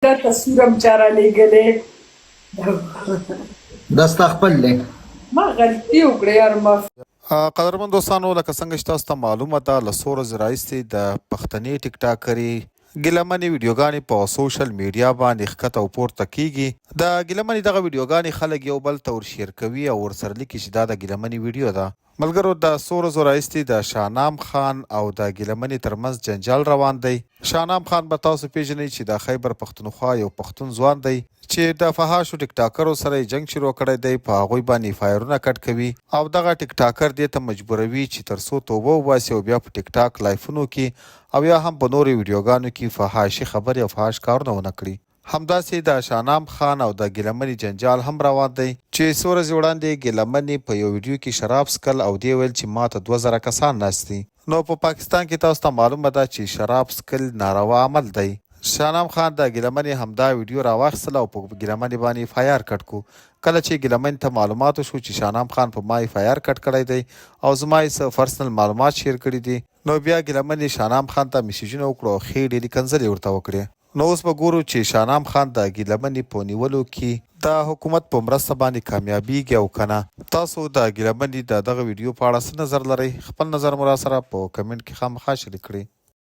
دا تصویر هم چا رالیږلی. دا ستا خپل دی. ما غلطي وکړه یار ما. قدرمن دوستانو لکه څنګه چې تاسو ته معلومه ده له څو ورځې راهیسې د پښتنې ټیک ټاکرې ګیله منې ویډیوګانې په سوشل میډیا باندې ښکته او پورته کیږي. د ګیله منې دغه ویډیوګانې خلک یو بل ته ور شیر کوي او ورسره لیکي چې دا د ګیله منې ویډیو ده. ملګرو د څو ورځو راهیسې د شانام خان او د ګیله منې تر منځ جنجال روان دی. شانام خان به تاسو پیژنئ چې د خیبر پښتونخوا یو پښتون ځوان دی چې د فحاشو ټیک ټاکرو سره یې جنګ شروع کړی دی، په هغوی باندې فایرونه کټ کوي او دغه ټیک ټاکر دې ته مجبوروي چې تر څو توبه وباسي او بیا په ټیک ټاک لایفونو کې او یا هم په نورو ویډیوګانو کې فحاشي خبرې او فحاش کارونه ونه کړي. همداسې د شانام خان او د ګیله منې جنجال هم روان دی، چې څو ورځې وړاندې ګیله منې په یو ویډیو کې شراب څکل او دې ویل چې ماته 2000 کسان ناست دي، نو په پاکستان کې تاسو ته معلومه ده چې شراب څکل ناروا عمل دی. شانام خان د ګیله منې همدا ویډیو راواخیستله او په ګیله منې باندې اف آی آر کټ کو. کله چې ګیله منې ته معلومات وشو چې شانام خان په ما اف آی آر کټ کړی دی او زما یې څه فرسنل معلومات شیر کړي دي، نو بیا ګیله منې شانام خان ته میسجونه وکړو او ښې ډېرې کنځلې ورته وکړې. نو اوس به ګورو چې شانام خان د ګیله منې په نیولو کې د حکومت په مرسته باندې کامیابیږي او که نه؟ تاسو د ګیله منې د دغه ویډیو په اړه څه نظر لرئ؟ خپل نظر مو راسره په کمنټ کې خامخا شریک کړئ.